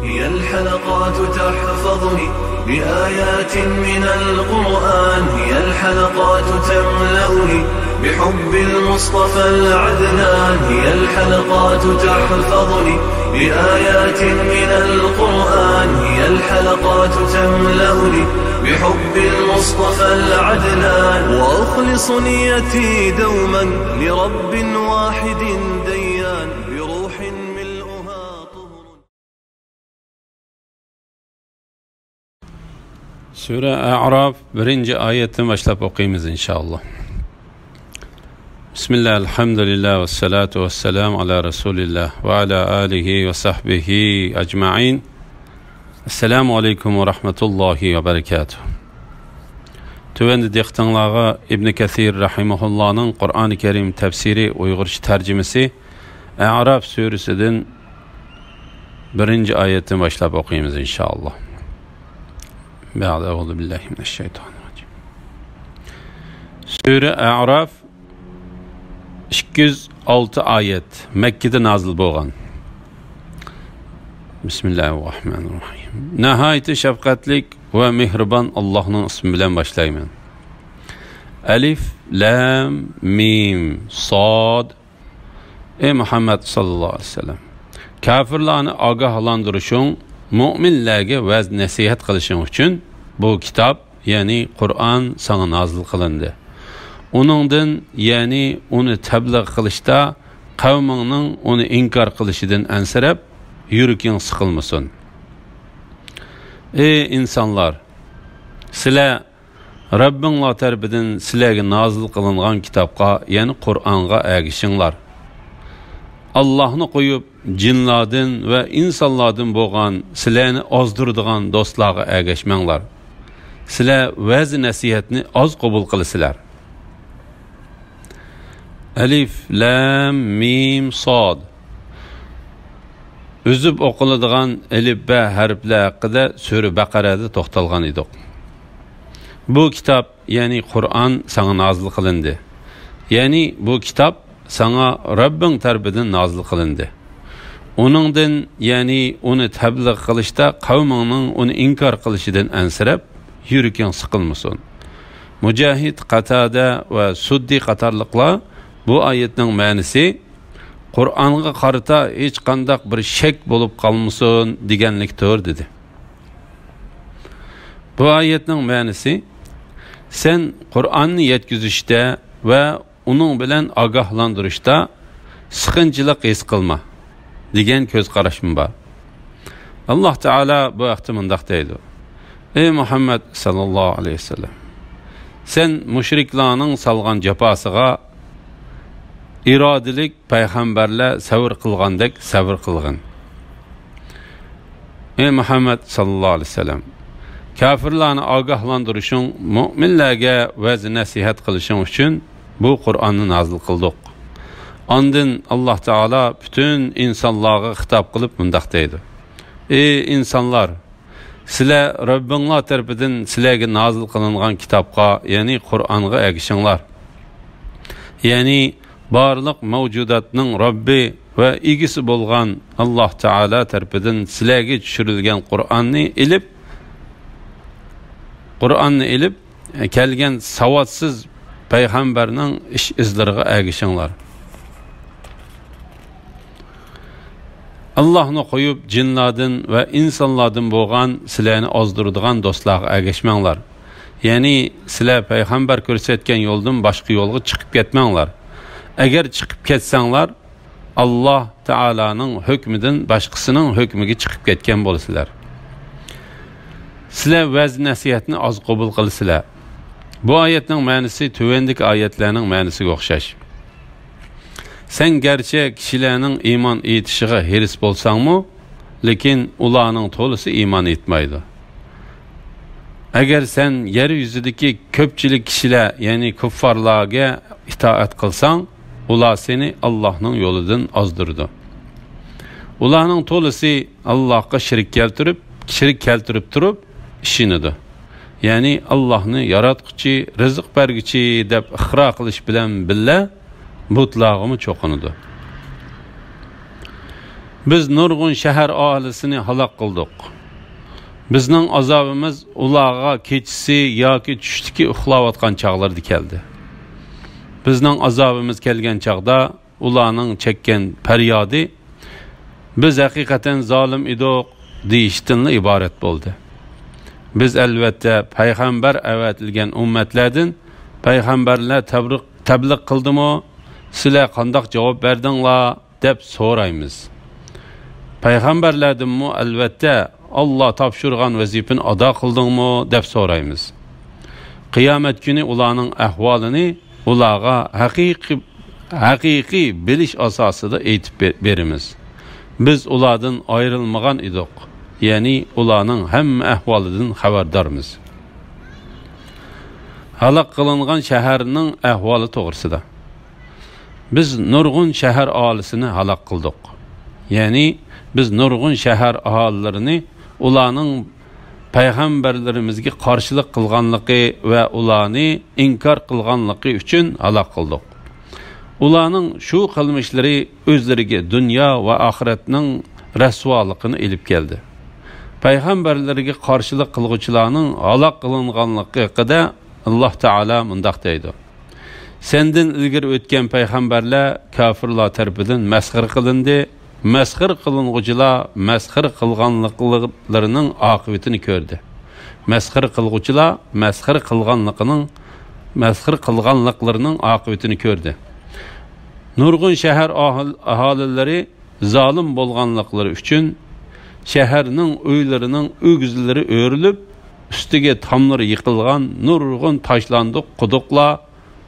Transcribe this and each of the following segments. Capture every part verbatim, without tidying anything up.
هي الحلقات تحفظني بآيات من القرآن، هي الحلقات تملأني بحب المصطفى العدنان، هي الحلقات تحفظني بآيات من القرآن، هي الحلقات تملأني بحب المصطفى العدنان، وأخلص نيتي دوما لرب واحد ديان، بروح ملؤها طهر. سۈرە ئەئراف بىرىنچى ئايەتتىن باشلاپ ئوقۇيمىز، ئىنشائاللا. بىسمىللا، ئەلھەمدۇلىللا، ۋەسسالاتۇ ۋەسسالامۇ ئالا رەسۇلىللا ۋە ئالا ئالىھى ۋە سەھبىھى ئەجمەئىن. ئەسسالامۇ ئەلەيكۇم ۋە رەھمەتۇللاھى ۋە بەرەكاتۇھ. تۆۋەندە دىققىتىڭلارغا ئىبنى كەسىر رەھىمەھۇللانىڭ قۇرئانى كەرىم تەپسىرى ئۇيغۇرچە تەرجىمىسى ئەئراف سۈرىسىدىن بىرىنچى ئايەتتىن باشلاپ ئوقۇيمىز، ئىنشائاللا. بەئدە، ئەئۇزۇ بىللاھى مىنەششەيتانىررەجىم. سۈرە ئەئراف ئىككى يۈز ئالتە ئايەت، مەككىدە نازىل بولغان. بىسمىللاھىررەھمانىررەھىم. ناھايىتى شەپقەتلىك ۋە مېھرىبان ئاللاھنىڭ ئىسمى بىلەن باشلايمەن. ئەلىف، لام، مىم، ساد. ئەي مۇھەممەد ساللاللاھۇ ئەلەيھى ۋەسەللەم، كاپىرلارنى ئاگاھلاندۇرۇشۇڭ، مۆمىنلەرگە ۋەز-نەسىھەت قىلىشىڭ ئۈچۈن بۇ كىتاب، يەنى قۇرئان ساڭا نازىل قىلىندى. ئۇنىڭدىن، يەنى ئۇنى تەبلىغ قىلىشتا قەۋمىڭنىڭ ئۇنى ئىنكار قىلىشىدىن ئەنسىرەپ، يۈرىكىڭ سىقىلمىسۇن. ئەي ئىنسانلار، سىلەر رەببىڭلار تەرىپىدىن سىلەرگە نازىل قىلىنغان كىتابقا، يەنى قۇرئانغا ئەگىشىڭلار. ئاللاھنى قويۇپ، جىنلاردىن ۋە ئىنسانلاردىن بولغان سىلەرنى ئازدۇرىدىغان دوستلارغا ئەگەشمەڭلار. سىلەر ۋەز-نەسىھەتنى ئاز قوبۇل قىلىسىلەر. ئەلىف، لام، مىم، ساد. ئۈزۈپ ئوقۇلىدىغان ئەلىپبە ھەرپلەر ھەققىدە سۈرە بەقەرەدە توختالغان ئىدۇق. بۇ كىتاب، يەنى قۇرئان ساڭا نازىل قىلىندى. يەنى بۇ كىتاب ساڭا رەببىڭ تەرىپىدىن نازىل قىلىندى. ئۇنىڭدىن، يەنى ئۇنى تەبلىغ قىلىشتا قەۋمىڭنىڭ ئۇنى ئىنكار قىلىشىدىن ئەنسىرەپ، يۈرىكىڭ سىقىلمىسۇن. مۇجاھىد، قاتادە ۋە سۇددى قاتارلىقلار بۇ ئايەتنىڭ مەنىسى، قۇرئانغا قارىتا ھېچقانداق بىر شەك بولۇپ قالمىسۇن دېگەنلىكتۇر، دېدى. بۇ ئايەتنىڭ مەنىسى، سەن قۇرئاننى يەتكۈزۈشتە ۋە ئۇنىڭ بىلەن ئاگاھلاندۇرۇشتا سىقىنچىلىق ھېس قىلما، دېگەن كۆز قاراشمۇ بار. ئاللاھ تائالا بۇ ھەقتە مۇنداق دەيدۇ: ئەي مۇھەممەد ساللاللاھۇ ئەلەيھى ۋەسەللەم، سەن مۇشرىكلارنىڭ سالغان جاپاسىغا ئىرادىلىك پەيغەمبەرلەر سەۋر قىلغاندەك سەۋر قىلغىن. ئەي مۇھەممەد ساللاللاھۇ ئەلەيھى ۋەسەللەم، كاپىرلارنى ئاگاھلاندۇرۇشۇڭ، مۆمىنلەرگە ۋەز-نەسىھەت قىلىشىڭ ئۈچۈن بۇ قۇرئاننى نازىل قىلدۇق. ئاندىن ئاللاھ تائالا پۈتۈن ئىنسانلارغا خىتاب قىلىپ مۇنداق دەيدۇ: ئەي ئىنسانلار، سىلەر رەببىڭلار تەرىپىدىن سىلەرگە نازىل قىلىنغان كىتابقا، يەنى قۇرئانغا ئەگىشىڭلار. يەنى بارلىق مەۋجۇداتنىڭ رەببى ۋە ئىگىسى بولغان ئاللاھ تائالا تەرىپىدىن سىلەرگە چۈشۈرۈلگەن قۇرئاننى ئېلىپ، قۇرئاننى ئېلىپ، كەلگەن ساۋاتسىز پەيغەمبەرنىڭ ئىش ئىزلىرىغا ئەگىشىڭلار. ئاللاھنى قويۇپ، جىنلاردىن ۋە ئىنسانلاردىن بولغان سىلەرنى ئازدۇرىدىغان دوستلارغا ئەگەشمەڭلار. يەنى سىلەر پەيغەمبەر كۆرسەتكەن يولدىن باشقا يولغا چىقىپ كەتمەڭلار. ئەگەر چىقىپ كەتسەڭلار، ئاللاھ تائالانىڭ ھۆكمىدىن باشقىسىنىڭ ھۆكمىگە چىقىپ كەتكەن بولىسىلەر. سىلەر ۋەز-نەسىھەتنى ئاز قوبۇل قىلىسىلەر. بۇ ئايەتنىڭ مەنىسى تۆۋەندىكى ئايەتلەرنىڭ مەنىسىگە ئوخشاش. سەن گەرچە كىشىلەرنىڭ ئىمان ئېيتىشىغا ھېرىس بولساڭمۇ، لېكىن ئۇلارنىڭ تولىسى ئىمان ئېيتمايدۇ. ئەگەر سەن يەر يۈزىدىكى كۆپچىلىك كىشىلەر، يەنى كۇففارلارغا ئىتائەت قىلساڭ، ئۇلار سېنى ئاللاھنىڭ يولىدىن ئازدۇرىدۇ. ئۇلارنىڭ تولىسى ئاللاھقا شېرىك كەلتۈرۈپ، شېرىك كەلتۈرۈپ تۇرۇپ ئىشىنىدۇ. يەنى ئاللاھنى ياراتقۇچى، رىزىق بەرگۈچى دەپ ئىقرار قىلىش بىلەن بىللە، بۇتلارغىمۇ چوقۇنىدۇ. بىز نۇرغۇن شەھەر ئاھالىسىنى ھالاك قىلدۇق. بىزنىڭ ئازابىمىز ئۇلارغا كېچىسى ياكى چۈشتىكى ئۇخلاۋاتقان چاغلىرىدا كەلدى. بىزنىڭ ئازابىمىز كەلگەن چاغدا ئۇلارنىڭ چەككەن پەريادى، «بىز ھەقىقەتەن زالىم ئىدۇق» دېيىشتىنلا ئىبارەت بولدى. بىز، ئەلۋەتتە، پەيغەمبەر ئەۋەتىلگەن ئۈممەتلەردىن، «پەيغەمبەرلەر تەبلىغ، تەبلىغ قىلدىمۇ؟ سىلەر قانداق جاۋاب بەردىڭلار؟» دەپ سورايمىز. پەيغەمبەرلەردىنمۇ، ئەلۋەتتە، «ئاللا تاپشۇرغان ۋەزىپىنى ئادا قىلدىڭمۇ؟» دەپ سورايمىز. قىيامەت كۈنى ئۇلارنىڭ ئەھۋالىنى ئۇلارغا ھەقىقىي، ھەقىقىي بىلىش ئاساسىدا ئېيتىپ بە-، بېرىمىز. بىز ئۇلاردىن ئايرىلمىغان ئىدۇق، يەنى ئۇلارنىڭ ھەممە ئەھۋالىدىن خەۋەردارمىز. ھالاك قىلىنغان شەھەرنىڭ ئەھۋالى توغرىسىدا. بىز نۇرغۇن شەھەر ئاھالىسىنى ھالاك قىلدۇق. يەنى بىز نۇرغۇن شەھەر ئاھالىلىرىنى ئۇلارنىڭ پەيغەمبەرلىرىمىزگە قارشىلىق قىلغانلىقى ۋە ئۇلارنى ئىنكار قىلغانلىقى ئۈچۈن ھالاك قىلدۇق. ئۇلارنىڭ شۇ قىلمىشلىرى ئۆزلىرىگە دۇنيا ۋە ئاخىرەتنىڭ رەسۋالىقىنى ئېلىپ كەلدى. پەيغەمبەرلىرىگە قارشىلىق قىلغۇچىلارنىڭ ھالاك قىلىنغانلىقى ھەققىدە ئاللا تائالا مۇنداق دەيدۇ: سەندىن ئىلگىرى ئۆتكەن پەيغەمبەرلەر كاپىرلار تەرىپىدىن مەسخىرە قىلىندى. مەسخىرە قىلىنغۇچىلار مەسخىرە قىلغانلىقلىرىنىڭ ئاقىۋىتىنى كۆردى. مەسخىرە قىلغۇچىلار مەسخىرە قىلغانلىقىنىڭ، مەسخىرە قىلغانلىقلىرىنىڭ ئاقىۋىتىنى كۆردى. نۇرغۇن شەھەر ئاھال-، ئاھالىلىرى زالىم بولغانلىقلىرى ئۈچۈن شەھەرنىڭ ئۆيلىرىنىڭ ئۆگزىلىرى ئۆرۈلۈپ، ئۈستىگە تاملىرى يىقىلغان نۇرغۇن تاشلاندۇق قۇدۇقلار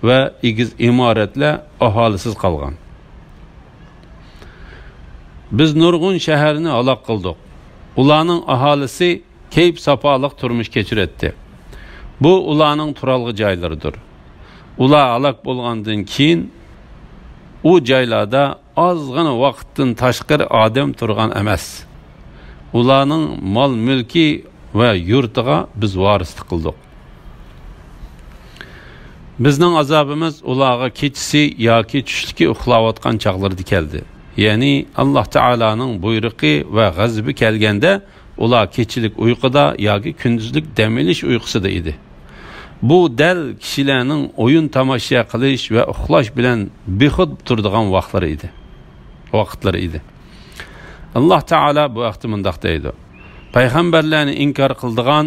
ۋە ئېگىز ئىمارەتلەر ئاھالىسىز قالغان. بىز نۇرغۇن شەھەرنى ھالاك قىلدۇق. ئۇلارنىڭ ئاھالىسى كەيپ-ساپالىق تۇرمۇش كەچۈرەتتى. بۇ ئۇلارنىڭ تۇرالغۇ جايلىرىدۇر. ئۇلار ھالاك بولغاندىن كېيىن، ئۇ جايلاردا ئازغىنا ۋاقىتتىن تاشقىرى ئادەم تۇرغان ئەمەس. ئۇلارنىڭ مال-مۈلكى ۋە يۇرتىغا بىز ۋارىسلىق قىلدۇق. بىزنىڭ ئازابىمىز ئۇلارغا كېچىسى ياكى چۈشلۈكى ئۇخلاۋاتقان چاغلىرىدا كەلدى. يەنى ئاللا تائالانىڭ بۇيرۇقى ۋە غەزىپى كەلگەندە، ئۇلار كېچىلىك ئۇيقۇدا ياكى كۈندۈزلۈك دەم ئېلىش ئۇيقۇسىدا ئىدى. بۇ دەل كىشىلەرنىڭ ئويۇن تاماشا قىلىش ۋە ئۇخلاش بىلەن بىخۇد تۇرىدىغان ۋاقىتلىرى ئىدى، ۋاقىتلىرى ئىدى. ئاللا تائالا بۇ ھەقتە مۇنداق دەيدۇ: پەيغەمبەرلەرنى ئىنكار قىلىدىغان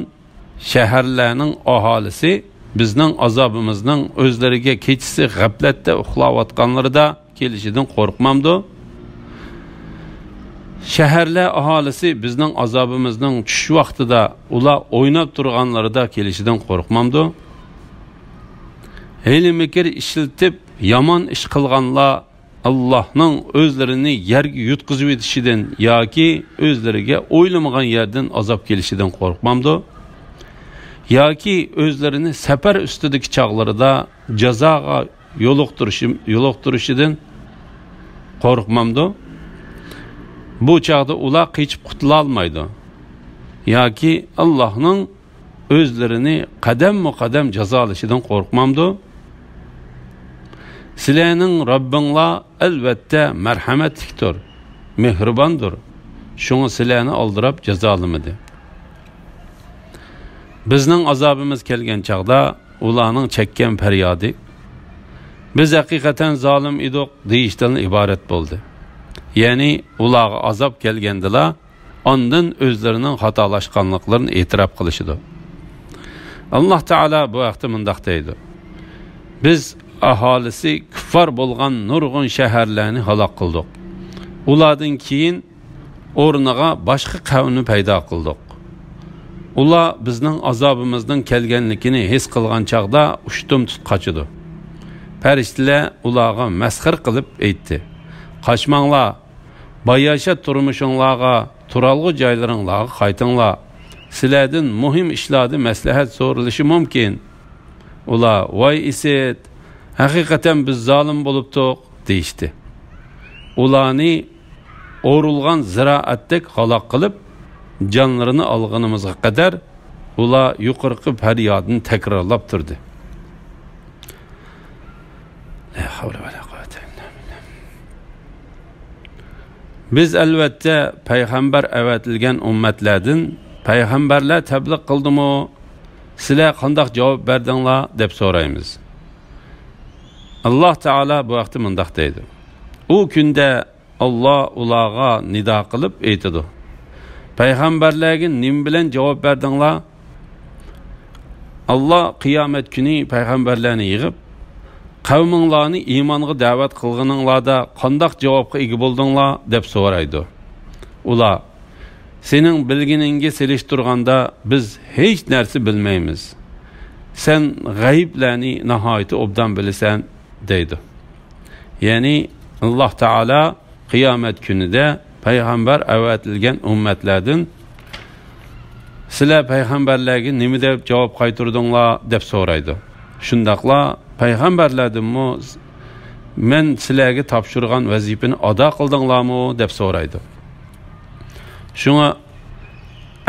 شەھەرلەرنىڭ ئاھالىسى بىزنىڭ ئازابىمىزنىڭ ئۆزلىرىگە كېچىسى غەپلەتتە ئۇخلاۋاتقانلىرىدا كېلىشىدىن قورقمامدۇ؟ شەھەرلەر ئاھالىسى بىزنىڭ ئازابىمىزنىڭ چۈش ۋاقتىدا ئۇلار ئويناپ تۇرغانلىرىدا كېلىشىدىن قورقمامدۇ؟ ھىيلە-مىكىر ئىشلىتىپ يامان ئىش قىلغانلار ئاللاھنىڭ ئۆزلىرىنى يەرگە يۇتقۇزۇۋېتىشىدىن ياكى ئۆزلىرىگە ئويلىمىغان يەردىن ئازاب كېلىشىدىن قورقمامدۇ؟ ياكى ئۆزلىرىنى سەپەر ئۈستىدىكى چاغلىرىدا جازاغا يولۇقتۇرۇشى، يولۇقتۇرۇشىدىن قورقمامدۇ؟ بۇ چاغدا ئۇلار قېچىپ قۇتۇلالمايدۇ. ياكى ئاللاھنىڭ ئۆزلىرىنى قەدەممۇ قەدەم جازالىشىدىن قورقمامدۇ؟ سىلەرنىڭ رەببىڭلار ئەلۋەتتە مەرھەمەتلىكتۇر، مېھرىباندۇر. شۇڭا سىلەرنى ئالدىراپ جازالىمىدى. بىزنىڭ ئازابىمىز كەلگەن چاغدا ئۇلارنىڭ چەككەن پەريادى، «بىز ھەقىقەتەن زالىم ئىدۇق» دېيىشتىن ئىبارەت بولدى. يەنى ئۇلارغا ئازاب كەلگەندىلا، ئاندىن ئۆزلىرىنىڭ خاتالاشقانلىقلىرىنى ئېتىراپ قىلىشىدۇ. ئاللا تائالا بۇ ھەقتە مۇنداق دەيدۇ: بىز ئاھالىسى كۇففار بولغان نۇرغۇن شەھەرلەرنى ھالاك قىلدۇق. ئۇلاردىن كېيىن ئورنىغا باشقا قەۋمنى پەيدا قىلدۇق. ئۇلار بىزنىڭ ئازابىمىزنىڭ كەلگەنلىكىنى ھېس قىلغان چاغدا ئۇشتۇمتۇت قاچىدۇ. پەرىشتىلەر ئۇلارغا مەسخىرە قىلىپ ئېيتتى: «قاچماڭلار، باياشات تۇرمۇشۇڭلارغا، تۇرالغۇ جايلىرىڭلارغا قايتىڭلار. سىلەردىن مۇھىم ئىشلاردا مەسلىھەت سورىلىشى مۇمكىن.» ئۇلار: «ۋاي ئىسىت، ھەقىقەتەن بىز زالىم بولۇپتۇق» دېيىشتى. ئۇلارنى ئورۇلغان زىرائەتتەك ھالاك قىلىپ، جانلىرىنى ئالغىنىمىزغا قەدەر ئۇلار يۇقىرىقى پەريادىنى تەكرارلاپ تۇردى. لا حول ولا قوة إلا بالله. بىز ئەلۋەتتە پەيغەمبەر ئەۋەتىلگەن ئۈممەتلەردىن پەيغەمبەرلەر تەبلىغ قىلدىمۇ، سىلەر قانداق جاۋاب بەردىڭلار دەپ سورايمىز. ئاللاھ تائالا بۇ ھەقتە مۇنداق دەيدۇ: ئۇ كۈندە ئاللاھ ئۇلارغا نىدا قىلىپ ئېيتىدۇ، پەيغەمبەرلەرگە نېمە بىلەن جاۋاب بەردىڭلار؟ ئاللاھ قىيامەت كۈنى پەيغەمبەرلەرنى يىغىپ، قەۋمىڭلارنى ئىمانغا دەۋەت قىلغىنىڭلاردا قانداق جاۋابقا ئىگە بولدۇڭلار دەپ سورايدۇ. ئۇلار، سېنىڭ بىلگىنىڭگە سېلىشتۇرغاندا بىز ھېچ نەرسە بىلمەيمىز. سەن غەيىبلەرنى ناھايىتى ئوبدان بىلىسەن، دەيدۇ. يەنى ئاللاھ تائالا قىيامەت كۈنىدە پەيغەمبەر ئەۋەتىلگەن ئۈممەتلەردىن، سىلەر پەيغەمبەرلەرگە نېمە دەپ جاۋاب قايتۇردۇڭلار دەپ سورايدۇ. شۇنداقلا پەيغەمبەرلەردىنمۇ، مەن سىلەرگە تاپشۇرغان ۋەزىپىنى ئادا قىلدىڭلارمۇ دەپ سورايدۇ. شۇڭا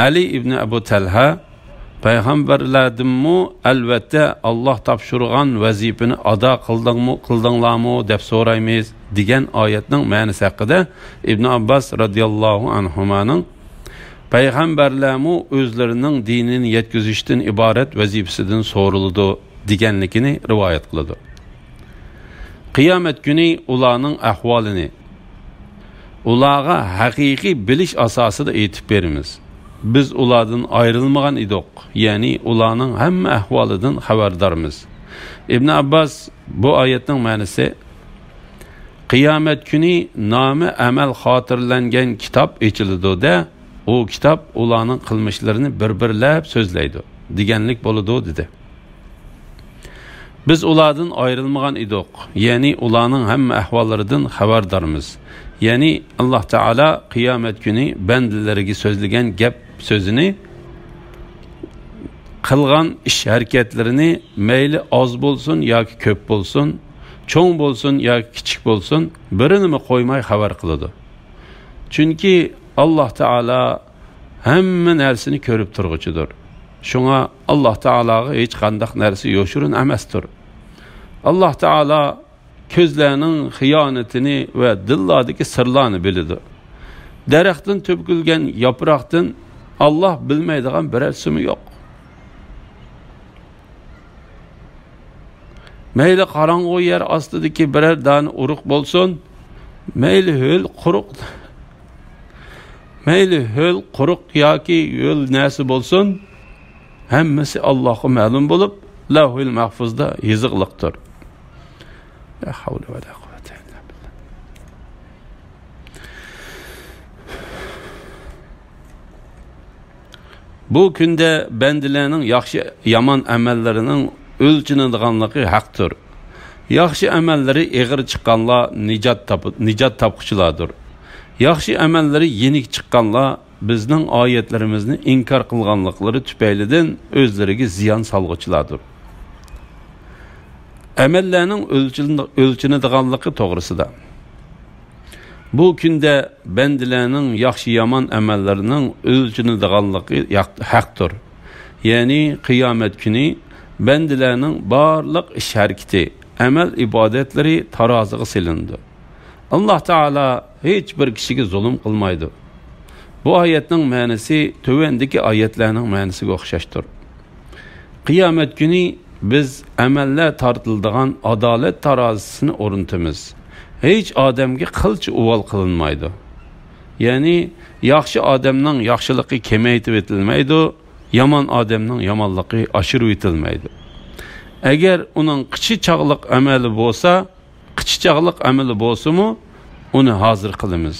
ئەلى ئىبنى ئەبۇ تەلھە، پەيغەمبەرلەردىنمۇ ئەلۋەتتە ئاللاھ تاپشۇرغان ۋەزىپىنى ئادا قىلدىڭمۇ، قىلدىڭلارمۇ دەپ سورايمىز دېگەن ئايەتنىڭ مەنىسى ھەققىدە ئىبنى ئابباس رەزىياللاھۇ ئەنھۇمانىڭ، پەيغەمبەرلەرمۇ ئۆزلىرىنىڭ دىنىنى يەتكۈزۈشتىن ئىبارەت ۋەزىپىسىدىن سورىلىدۇ، دېگەنلىكىنى رىۋايەت قىلىدۇ. قىيامەت كۈنى ئۇلارنىڭ ئەھۋالىنى ئۇلارغا ھەقىقىي بىلىش ئاساسىدا ئېيتىپ بېرىمىز. بىز ئۇلاردىن ئايرىلمىغان ئىدۇق، يەنى ئۇلارنىڭ ھەممە ئەھۋالىدىن خەۋەردارمىز. ئىبن ئابباس، بۇ ئايەتنىڭ مەنىسى، قىيامەت كۈنى نامە ئەمەل خاتىرىلەنگەن كىتاب ئېچىلىدۇ-دە، ئۇ كىتاب ئۇلارنىڭ قىلمىشلىرىنى بىر-بىرلەپ سۆزلەيدۇ، دېگەنلىك بولىدۇ، دېدى. بىز ئۇلاردىن ئايرىلمىغان ئىدۇق، يەنى ئۇلارنىڭ ھەممە ئەھۋاللىرىدىن خەۋەردارمىز. يەنى ئاللاھ تائالا قىيامەت كۈنى بەندىلىرىگە سۆزلىگەن گەپ سۆزىنى، قىلغان ئىش ھەرىكەتلىرىنى، مەيلى ئاز بولسۇن ياكى كۆپ بولسۇن، چوڭ بولسۇن ياكى كىچىك بولسۇن، بىرىنىمۇ قويماي خەۋەر قىلىدۇ. چۈنكى ئاللاھ تائالا ھەممە نەرسىنى كۆرۈپ تۇرغۇچىدۇر. شۇڭا ئاللاھ تائالاغا ھېچقانداق نەرسە يوشۇرۇن ئەمەستۇر. ئاللاھ تائالا كۆزلەرنىڭ خىيانىتىنى ۋە دىللاردىكى سىرلارنى بىلىدۇ. دەرەختىن تۆكۈلگەن ياپراقتىن ئاللاھ بىلمەيدىغان بىرەرسىمۇ يوق. مەيلى قاراڭغۇ يەر ئاستىدىكى بىرەر دانە ئۇرۇق بولسۇن، مەيلى ھۆل قۇرۇق، مەيلى ھۆل قۇرۇق ياكى ھۆل نەرسە بولسۇن، ھەممىسى ئاللاھقا مەلۇم بولۇپ، لەۋھۇل مەھفۇزدا يېزىقلىقتۇر. لا ھەۋلە ۋە لا قۇۋۋەتە ئىللا بىللاھ. بۇ كۈندە بەندىلەرنىڭ ياخشى-يامان ئەمەللىرىنىڭ ئۆلچىنىدىغانلىقى ھەقتۇر. ياخشى ئەمەللىرى ئېغىر چىققانلار نىجات تاپ-، نىجات تاپقۇچىلاردۇر. ياخشى ئەمەللىرى يېنىك چىققانلار بىزنىڭ ئايەتلىرىمىزنى ئىنكار قىلغانلىقلىرى تۈپەيلىدىن ئۆزلىرىگە زىيان سالغۇچىلاردۇر. ئەمەللەرنىڭ ئۆلچىنىدىغانلىقى توغرىسىدا. بۇ كۈندە بەندىلەرنىڭ ياخشى-يامان ئەمەللىرىنىڭ ئۆلچىنىدىغانلىقى ياق-، ھەقتۇر. يەنى قىيامەت كۈنى بەندىلەرنىڭ بارلىق ئىش-ھەرىكىتى، ئەمەل-ئىبادەتلىرى تارازىغا سېلىنىدۇ. ئاللاھ تائالا ھېچ بىر كىشىگە زۇلۇم قىلمايدۇ. بۇ ئايەتنىڭ مەنىسى تۆۋەندىكى ئايەتلەرنىڭ مەنىسىگە ئوخشاشتۇر. قىيامەت كۈنى بىز ئەمەللەر تارتىلىدىغان ئادالەت تارازىسىنى ئورنىتىمىز. ھېچ ئادەمگە قىلچە ئۇۋال قىلىنمايدۇ. يەنى ياخشى ئادەمنىڭ ياخشىلىقى كېمەيتىۋېتىلمەيدۇ، يامان ئادەمنىڭ يامانلىقى ئاشۇرۇۋېتىلمەيدۇ. ئەگەر ئۇنىڭ قىچا چاغلىق ئەمەلى بولسا، قىچا چاغلىق ئەمىلى بولسىمۇ، ئۇنى ھازىر قىلىمىز.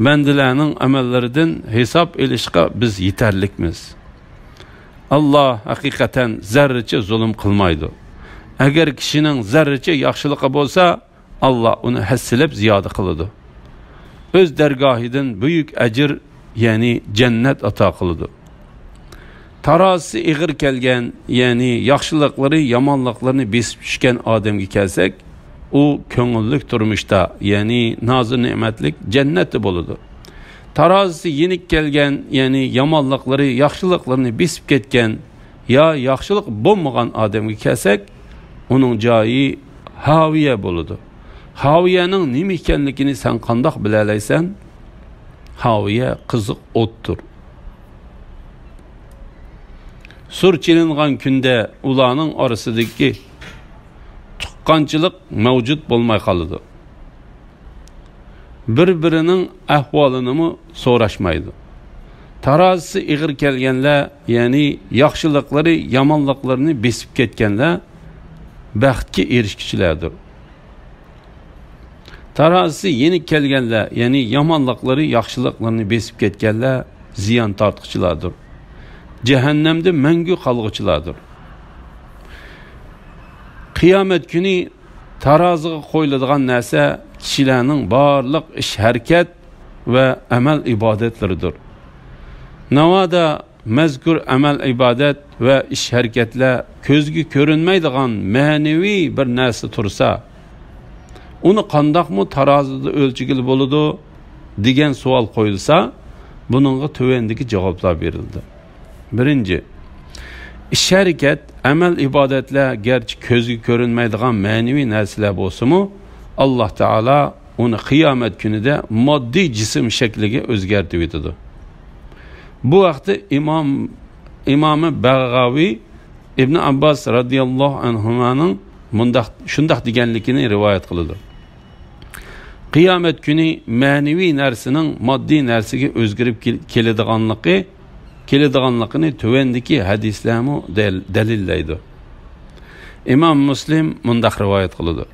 بەندىلەرنىڭ ئەمەللىرىدىن ھېساب ئېلىشقا بىز يېتەرلىكمىز. ئاللاھ ھەقىقەتەن زەررىچە زۇلۇم قىلمايدۇ. ئەگەر كىشىنىڭ زەررىچە ياخشىلىقى بولسا، ئاللاھ ئۇنى ھەسسىلەپ زىيادە قىلىدۇ. ئۆز دەرگاھىدىن بۈيۈك ئەجىر، يەنى جەننەت ئاتا قىلىدۇ. تارازىسى ئېغىر كەلگەن، يەنى ياخشىلىقلىرى يامانلىقلىرىنى بېسىپ چۈشكەن ئادەمگە كەلسەك، ئۇ كۆڭۈللۈك تۇرمۇشتا، يەنى نازۇ نېمەتلىك جەننەتتە بولىدۇ. تارازىسى يېنىك كەلگەن، يەنى يامانلىقلىرى ياخشىلىقلىرىنى بېسىپ كەتكەن، يا ياخشىلىق بولمىغان ئادەمگە كەلسەك، ئۇنىڭ جايى ھاۋىيە بولىدۇ. ھاۋىيەنىڭ نېمە ئىكەنلىكىنى سەن قانداق بىلەلەيسەن؟ ھاۋىيە قىزىق ئوتتۇر. سۇر چېلىنغان كۈندە ئۇلارنىڭ ئارىسىدىكى تۇغقانچىلىق مەۋجۇت بولماي قالىدۇ. بىر-بىرىنىڭ ئەھۋالىنىمۇ سوراشمايدۇ. تارازىسى ئېغىر كەلگەنلەر، يەنى ياخشىلىقلىرى يامانلىقلىرىنى بېسىپ كەتكەنلەر بەختكە ئېرىشكۈچىلەردۇر. تارازىسى يېنىك كەلگەنلەر، يەنى يامانلىقلىرى ياخشىلىقلىرىنى بېسىپ كەتكەنلەر زىيان تارتقۇچىلاردۇر. جەھەننەمدە مەڭگۈ قالغۇچىلاردۇر. قىيامەت كۈنى تارازىغا قويۇلىدىغان نەرسە كىشىلەرنىڭ بارلىق ئىش-ھەرىكەت ۋە ئەمەل-ئىبادەتلىرىدۇر. ناۋادا مەزكۇر ئەمەل-ئىبادەت ۋە ئىش-ھەرىكەتلەر كۆزگە كۆرۈنمەيدىغان مەنىۋى بىر نەرسە تۇرسا، ئۇنى قانداقمۇ تارازىدا ئۆلچىگىلى بولىدۇ؟ دېگەن سوئال قويۇلسا، بۇنىڭغا تۆۋەندىكى جاۋابلار بېرىلىدۇ. بىرىنچى، ئىش-ھەرىكەت، ئەمەل-ئىبادەتلەر گەرچە كۆزگە كۆرۈنمەيدىغان مەنىۋى نەرسىلەر بولسىمۇ، ئاللاھ تائالا ئۇنى قىيامەت كۈنىدە ماددىي جىسىم شەكلىگە ئۆزگەرتىۋېتىدۇ. بۇ ھەقتە ئىمام، ئىمامى بەغاۋى ئىبن ئابباس رازىياللاھۇ ئەنھۇمانىڭ مۇنداق، شۇنداق دېگەنلىكىنى رىۋايەت قىلىدۇ. قىيامەت كۈنى مەنىۋى نەرسىنىڭ ماددىي نەرسىگە ئۆزگىرىپ كېل-، كېلىدىغانلىقى، كېلىدىغانلىقىنى تۆۋەندىكى ھەدىسلەرمۇ دەل-، دەلىللەيدۇ. ئىمام مۇسلىم مۇنداق رىۋايەت قىلىدۇ: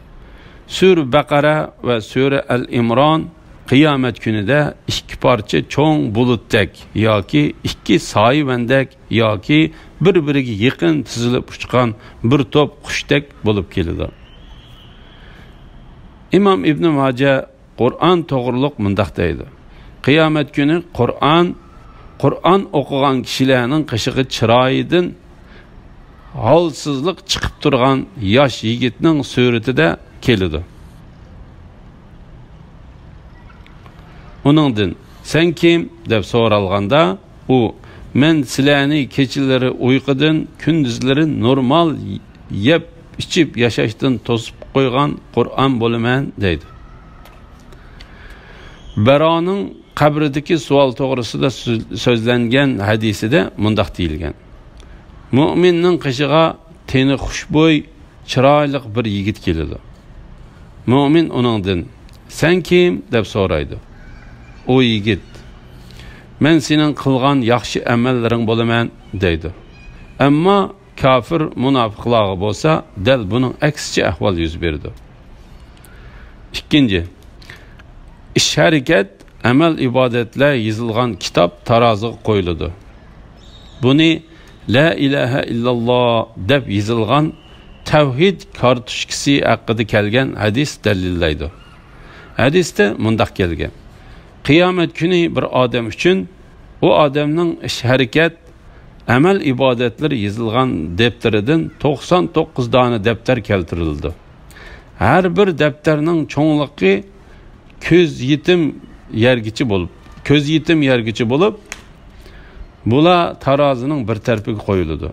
سۈرە بەقەرە ۋە سۈرە ئەل ئىمران قىيامەت كۈنىدە ئىككى پارچە چوڭ بۇلۇتتەك ياكى ئىككى سايىۋەندەك ياكى بىر-بىرىگە يېقىن تىزىلىپ ئۇچقان بىر توپ قۇشتەك بولۇپ كېلىدۇ. ئىمام ئىبنى ماجە قۇرئان توغرۇلۇق مۇنداق دەيدۇ: قىيامەت كۈنى قۇرئان، قۇرئان ئوقۇغان كىشىلەرنىڭ قېشىغا چىرايىدىن ھالسىزلىق چىقىپ تۇرغان ياش يىگىتنىڭ سۈرىتىدە كېلىدۇ. ئۇنىڭدىن، «سەن كىم؟» دەپ سورالغاندا، ئۇ، «مەن سىلەرنى كېچىلىرى ئۇيقۇدىن، كۈندۈزلىرى نورمال يەپ ئىچىپ ياشاشتىن توسۇپ قويغان قۇرئان بولىمەن» دەيدۇ. بەرانىڭ قەبرىدىكى سوئال توغرىسىدا سۆز-، سۆزلەنگەن ھەدىسىدە مۇنداق دېيىلگەن: مۇئمىننىڭ قېشىغا تېنى خۇشبۇي، چىرايلىق بىر يىگىت كېلىدۇ. مۇئمىن ئۇنىڭدىن، «سەن كىم؟» دەپ سورايدۇ. ئۇ يىگىت، «مەن سېنىڭ قىلغان ياخشى ئەمەللىرىڭ بولىمەن» دەيدۇ. ئەمما كاپىر، مۇناپىقلارغا بولسا دەل بۇنىڭ ئەكسىچە ئەھۋال يۈز بېرىدۇ. ئىككىنچى، ئىش-ھەرىكەت، ئەمەل-ئىبادەتلەر يېزىلغان كىتاب تارازىغا قويۇلىدۇ. بۇنى «لا ئىلاھە ئىللاللا» دەپ يېزىلغان تەۋھىد كارتوچكىسى ھەققىدە كەلگەن ھەدىس دەلىللەيدۇ. ھەدىستە مۇنداق كەلگەن: قىيامەت كۈنى بىر ئادەم ئۈچۈن ئۇ ئادەمنىڭ ئىش-ھەرىكەت، ئەمەل-ئىبادەتلىرى يېزىلغان دەپتىرىدىن توقسان توققۇز دانە دەپتەر كەلتۈرۈلىدۇ. ھەر بىر دەپتەرنىڭ چوڭلۇقى كۆز يېتىم يەرگىچە بولۇپ، كۆز يېتىم يەرگىچە بولۇپ، بۇلار تارازىنىڭ بىر تەرىپىگە قويۇلىدۇ.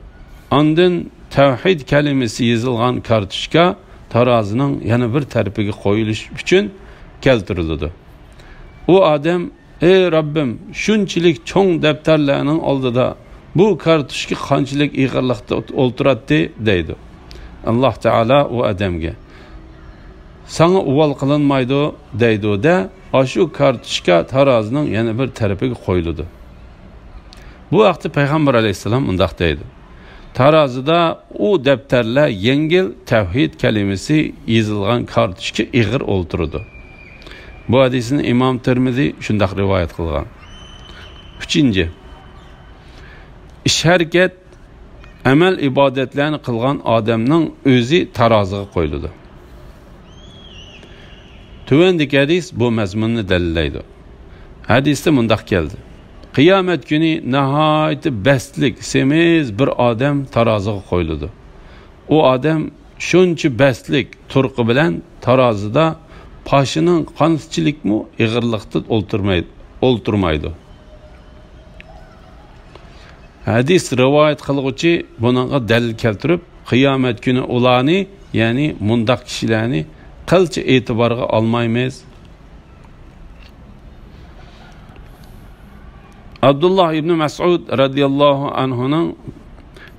ئاندىن تەۋھىد كەلىمىسى يېزىلغان كارتوچكا تارازىنىڭ يەنە بىر تەرىپىگە قويۇلۇش ئۈچۈن كەلتۈرۈلىدۇ. ئۇ ئادەم، «ئەي رەببىم، شۇنچىلىك چوڭ دەپتەرلەرنىڭ ئالدىدا بۇ كارتوچكا قانچىلىك ئېغىرلىقتا ئولتۇراتتى؟» دەيدۇ. ئاللاھ تائالا ئۇ ئادەمگە، «ساڭا ئۇۋال قىلىنمايدۇ» دەيدۇ-دە، ئاشۇ كارتوچكا تارازىنىڭ يەنە بىر تەرىپىگە قويۇلىدۇ. بۇ ھەقتە پەيغەمبەر ئەلەيھىسسالام مۇنداق دەيدۇ: تارازىدا ئۇ دەپتەرلەر يەڭگىل تەۋھىد كەلىمىسى يېزىلغان كارتوچكا ئېغىر ئولتۇرىدۇ. بۇ ھەدىسنى ئىمام تىرمىزى شۇنداق رىۋايەت قىلغان. ئۈچىنچى، ئىش-ھەرىكەت، ئەمەل-ئىبادەتلەرنى قىلغان ئادەمنىڭ ئۆزى تارازىغا قويۇلىدۇ. تۆۋەندىكى ھەدىس بۇ مەزمۇننى دەلىللەيدۇ. ھەدىستە مۇنداق كەلدى: قىيامەت كۈنى ناھايىتى بەستلىك، سېمىز بىر ئادەم تارازىغا قويۇلىدۇ. ئۇ ئادەم شۇنچە بەستلىك تۇرقى بىلەن تارازىدا پاشىنىڭ قانىتىچىلىكمۇ ئېغىرلىقتا ئولتۇرماي-، ئولتۇرمايدۇ. ھەدىس رىۋايەت قىلغۇچى بۇنىڭغا دەلىل كەلتۈرۈپ، قىيامەت كۈنى ئۇلارنى، يەنى مۇنداق كىشىلەرنى قىلچە ئېتىبارغا ئالمايمىز. ئابدۇللا ئىبنى مەسئۇد رەزىياللاھۇ ئەنھۇنىڭ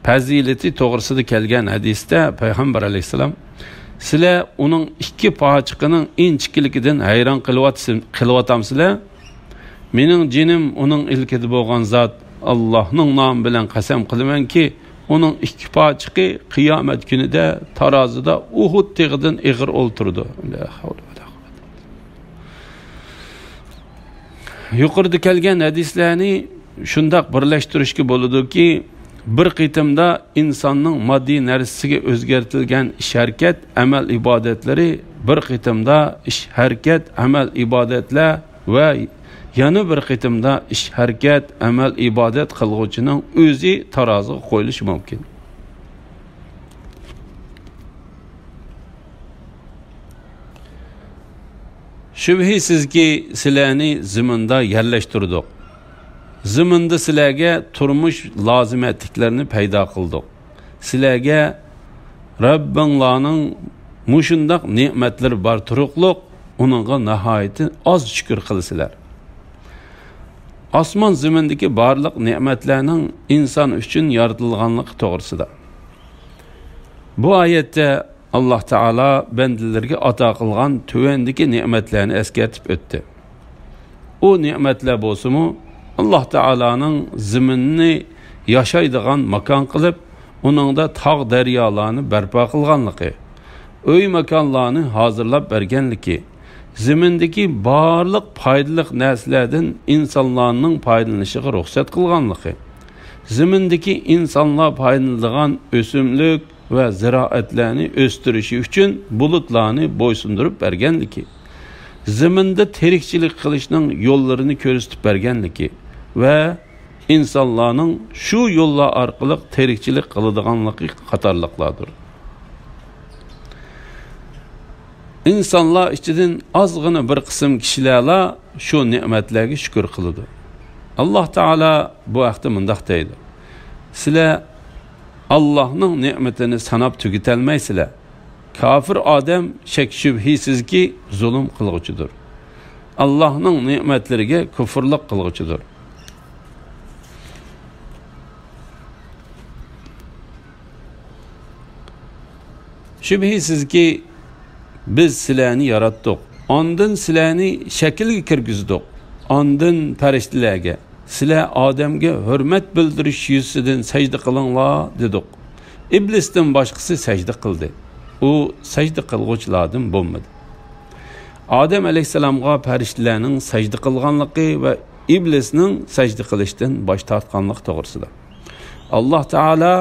پەزىلىتى توغرىسىدا كەلگەن ھەدىستە پەيغەمبەر ئەلەيھىسسالام، سىلەر ئۇنىڭ ئىككى پاچىقىنىڭ ئىنچىكىلىكىدىن ھەيران قېلىۋاتىسىز-، قېلىۋاتامسىلەر؟ مېنىڭ جېنىم ئۇنىڭ ئىلكىدە بولغان زات، ئاللاھنىڭ نامى بىلەن قەسەم قىلىمەنكى، ئۇنىڭ ئىككى پاچىقى قىيامەت كۈنىدە تارازىدا ئۇھۇد تېغىدىن ئېغىر ئولتۇرىدۇ. لا ھەۋلە ۋە لا قۇۋۋەتە. يۇقىرىدا كەلگەن ھەدىسلەرنى شۇنداق بىرلەشتۈرۈشكە بولىدۇكى، بىر قېتىمدا ئىنساننىڭ ماددىي نەرسىسىگە ئۆزگەرتىلگەن ئىش-ھەرىكەت، ئەمەل-ئىبادەتلىرى بىر قېتىمدا ئىش-ھەرىكەت، ئەمەل-ئىبادەتلەر ۋە يەنە بىر قېتىمدا ئىش-ھەرىكەت، ئەمەل-ئىبادەت قىلغۇچىنىڭ ئۆزى تارازىغا قويۇلۇشى مۇمكىن. شۈبھىسىزكى، سىلەرنى زېمىندا يەرلەشتۈردۇق. زېمىندا سىلەرگە تۇرمۇش لازىمەتلىكلىرىنى پەيدا قىلدۇق. سىلەرگە رەببىڭلارنىڭ مۇشۇنداق نېمەتلىرى بار تۇرۇقلۇق، ئۇنىڭغا ناھايىتى ئاز شۈكۈر قىلىسىلەر. ئاسمان زېمىندىكى بارلىق نېمەتلەرنىڭ ئىنسان ئۈچۈن يارىتىلغانلىقى توغرىسىدا. بۇ ئايەتتە ئاللاھ تائالا بەندىلىرىگە ئاتا قىلغان تۆۋەندىكى نېمەتلەرنى ئەسكەرتىپ ئۆتتى. ئۇ نېمەتلەر بولسىمۇ، ئاللاھ تائالانىڭ زېمىننى ياشايدىغان ماكان قىلىپ، ئۇنىڭدا تاغ-دەريالارنى بەرپا قىلغانلىقى، ئۆي-ماكانلارنى ھازىرلاپ بەرگەنلىكى، زېمىندىكى بارلىق پايدىلىق نەرسىلەردىن ئىنسانلارنىڭ پايدىلىنىشىغا رۇخسەت قىلغانلىقى، زېمىندىكى ئىنسانلار پايدىلىنىدىغان ئۆسۈملۈك ۋە زىرائەتلەرنى ئۆستۈرۈشى ئۈچۈن بۇلۇتلارنى بويسۇندۇرۇپ بەرگەنلىكى، زېمىندا تىرىكچىلىك قىلىشنىڭ يوللىرىنى كۆرسىتىپ بەرگەنلىكى ۋە ئىنسانلارنىڭ شۇ يوللار ئارقىلىق تىرىكچىلىك قىلىدىغانلىقى قاتارلىقلاردۇر. ئىنسانلار ئىچىدىن ئازغىنا بىر قىسىم كىشىلەرلا شۇ نېمەتلەرگە شۈكۈر قىلىدۇ. ئاللاھ تائالا بۇ ھەقتە مۇنداق دەيدۇ: سىلەر ئاللاھنىڭ نېمىتىنى ساناپ تۈگىتەلمەيسىلەر. كاپىر ئادەم شەك-شۈبھىسىزكى زۇلۇم قىلغۇچىدۇر. ئاللاھنىڭ نېمەتلىرىگە كۇفۇرلۇق قىلغۇچىدۇر. شۈبھىسىزكى، بىز سىلەرنى ياراتتۇق. ئاندىن سىلەرنى شەكىلگە كىرگۈزدۇق. ئاندىن پەرىشتىلەرگە، سىلەر ئادەمگە ھۆرمەت بىلدۈرۈش يۈزىسىدىن سەجدە قىلىڭلار، دېدۇق. ئىبلىستىن باشقىسى سەجدە قىلدى. ئۇ سەجدە قىلغۇچىلاردىن بولمىدى. ئادەم ئەلەيھىسسالامغا پەرىشتىلەرنىڭ سەجدە قىلغانلىقى ۋە ئىبلىسنىڭ سەجدە قىلىشتىن باش تارتقانلىقى توغرىسىدا. ئاللاھ تائالا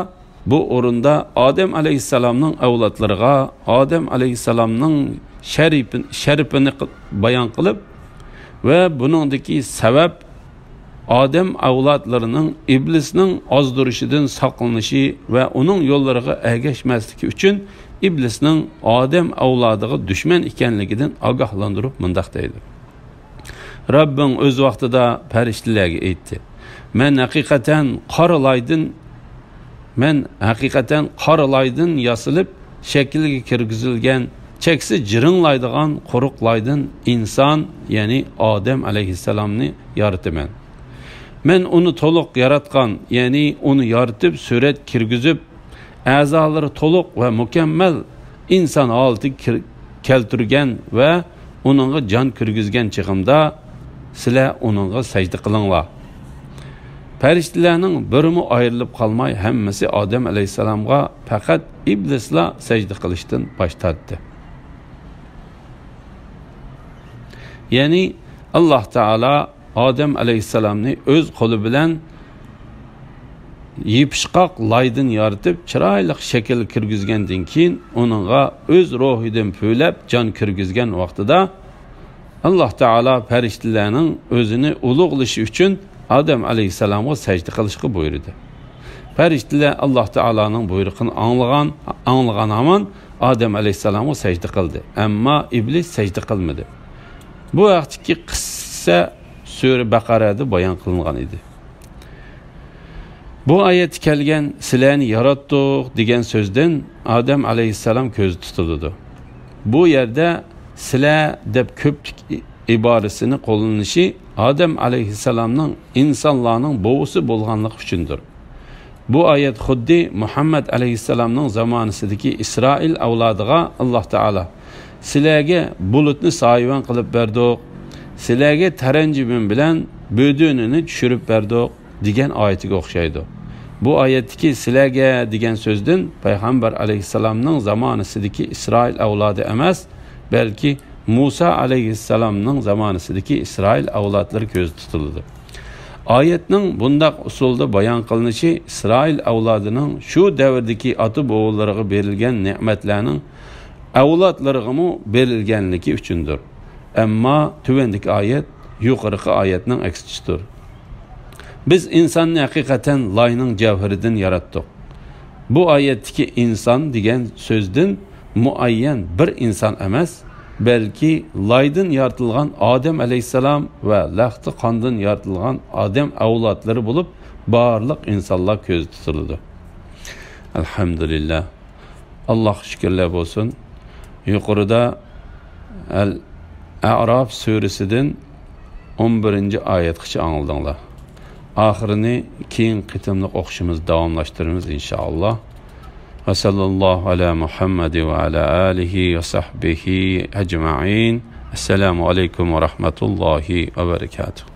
بۇ ئورۇندا ئادەم ئەلەيھىسسالامنىڭ ئەۋلادلىرىغا ئادەم ئەلەيھىسسالامنىڭ شەرىپى-، شەرىپىنى قىل-، بايان قىلىپ ۋە بۇنىڭدىكى سەۋەب ئادەم ئەۋلادلىرىنىڭ ئىبلىسنىڭ ئازدۇرۇشىدىن ساقلىنىشى ۋە ئۇنىڭ يوللىرىغا ئەگەشمەسلىكى ئۈچۈن ئىبلىسنىڭ ئادەم ئەۋلادىغا دۈشمەن ئىكەنلىكىدىن ئاگاھلاندۇرۇپ مۇنداق دەيدۇ. رەببىڭ ئۆز ۋاقتىدا پەرىشتىلەرگە ئېيتتى: مەن ھەقىقەتەن قارا لايدىن، مەن ھەقىقەتەن قارا لايدىن ياسىلىپ، شەكىلگە كىرگۈزۈلگەن، چەكسە جىرىڭلايدىغان قۇرۇق لايدىن ئىنسان، يەنى ئادەم ئەلەيھىسسالامنى يارىتىمەن. مەن ئۇنى تولۇق ياراتقان، يەنى ئۇنى يارىتىپ، سۈرەت كىرگۈزۈپ، ئەزالىرى تولۇق ۋە مۇكەممەل ئىنسان ھالىتىگە كىر-، كەلتۈرگەن ۋە ئۇنىڭغا جان كىرگۈزگەن چېغىمدا، سىلەر ئۇنىڭغا سەجدە قىلىڭلار. پەرىشتىلەرنىڭ بىرىمۇ ئايرىلىپ قالماي، ھەممىسى ئادەم ئەلەيھىسسالامغا، پەقەت ئىبلىسلا سەجدە قىلىشتىن باش تارتتى. يەنى، ئاللاھ تائالا ئادەم ئەلەيھىسسالامنى ئۆز قولى بىلەن يېپىشقاق لايدىن يارىتىپ، چىرايلىق شەكىل كىرگۈزگەندىن كېيىن، ئۇنىڭغا ئۆز روھىدىن پۈۋلەپ جان كىرگۈزگەن ۋاقتىدا، ئاللاھ تائالا پەرىشتىلەرنىڭ ئۆزىنى ئۇلۇغلىشى ئۈچۈن ئادەم ئەلەيھىسسالامغا سەجدە قىلىشقا بۇيرۇدى. پەرىشتىلەر ئاللاھ تائالانىڭ بۇيرۇقىنى ئاڭلىغان، ئاڭلىغان ھامان ئادەم ئەلەيھىسسالامغا سەجدە قىلدى. ئەمما ئىبلىس سەجدە قىلمىدى. بۇ ھەقتىكى قىسسە سۈرە بەقەرەدە بايان قىلىنغان ئىدى. بۇ ئايەتتە كەلگەن «سىلەرنى ياراتتۇق» دېگەن سۆزدىن ئادەم ئەلەيھىسسالام كۆزدە تۇتۇلىدۇ. بۇ يەردە «سىلەر» دەپ كۆپلۈك ئىبارىسىنى قوللىنىشى ئادەم ئەلەيھىسسالامنىڭ ئىنسانلارنىڭ بوۋىسى بولغانلىقى ئۈچۈندۇر. بۇ ئايەت خۇددى مۇھەممەد ئەلەيھىسسالامنىڭ زامانىسىدىكى ئىسرائىل ئەۋلادىغا ئاللاھ تائالا، «سىلەرگە بۇلۇتنى سايىۋەن قىلىپ بەردۇق، سىلەرگە تەرەنجىمىن بىلەن بۆدۈنىنى چۈشۈرۈپ بەردۇق» دېگەن ئايىتىگە ئوخشايدۇ. بۇ ئايەتتىكى «سىلەرگە» دېگەن سۆزدىن پەيغەمبەر ئەلەيھىسسالامنىڭ زامانىسىدىكى ئىسرائىل ئەۋلادى ئەمەس، بەلكى مۇسا ئەلەيھىسسالامنىڭ زامانىسىدىكى ئىسرائىل ئەۋلادلىرى كۆزدە تۇتۇلىدۇ. ئايەتنىڭ بۇنداق ئۇسۇلدا بايان قىلىنىشى ئىسرائىل ئەۋلادىنىڭ شۇ دەۋردىكى ئاتا-بوۋىلىرىغا بېرىلگەن نېمەتلەرنىڭ ئەۋلادلىرىغىمۇ بېرىلگەنلىكى ئۈچۈندۇر. ئەمما تۆۋەندىكى ئايەت يۇقىرىقى ئايەتنىڭ ئەكسىچىدۇر. «بىز ئىنساننى ھەقىقەتەن لاينىڭ جەۋھىرىدىن ياراتتۇق.» بۇ ئايەتتىكى «ئىنسان» دېگەن سۆزدىن مۇئەييەن بىر ئىنسان ئەمەس، بەلكى لايدىن يارىتىلغان ئادەم ئەلەيھىسسالام ۋە لەختە قاندىن يارىتىلغان ئادەم ئەۋلادلىرى بولۇپ، بارلىق ئىنسانلار كۆزدە تۇتۇلىدۇ. ئەلھەمدۇلىللا. ئاللاھقا شۈكۈرلەر بولسۇن. يۇقىرىدا ئەل ئەراف سۈرىسىدىن ئون بىرىنچى ئايەتقىچە ئاڭلىدىڭلار. ئاخىرىنى كېيىنكى قېتىملىق ئوقۇشىمىز داۋاملاشتۇرىمىز، ئىنشائاللا. ۋە سەللەللاھۇ ئەلا مۇھەممەد ۋە ئەلا ئالىھى ۋە سەھبىھى ئەجمەئىن. ئەسسالامۇ ئەلەيكۇم ۋە رەھمەتۇللاھى ۋە بەرەكاتۇھ.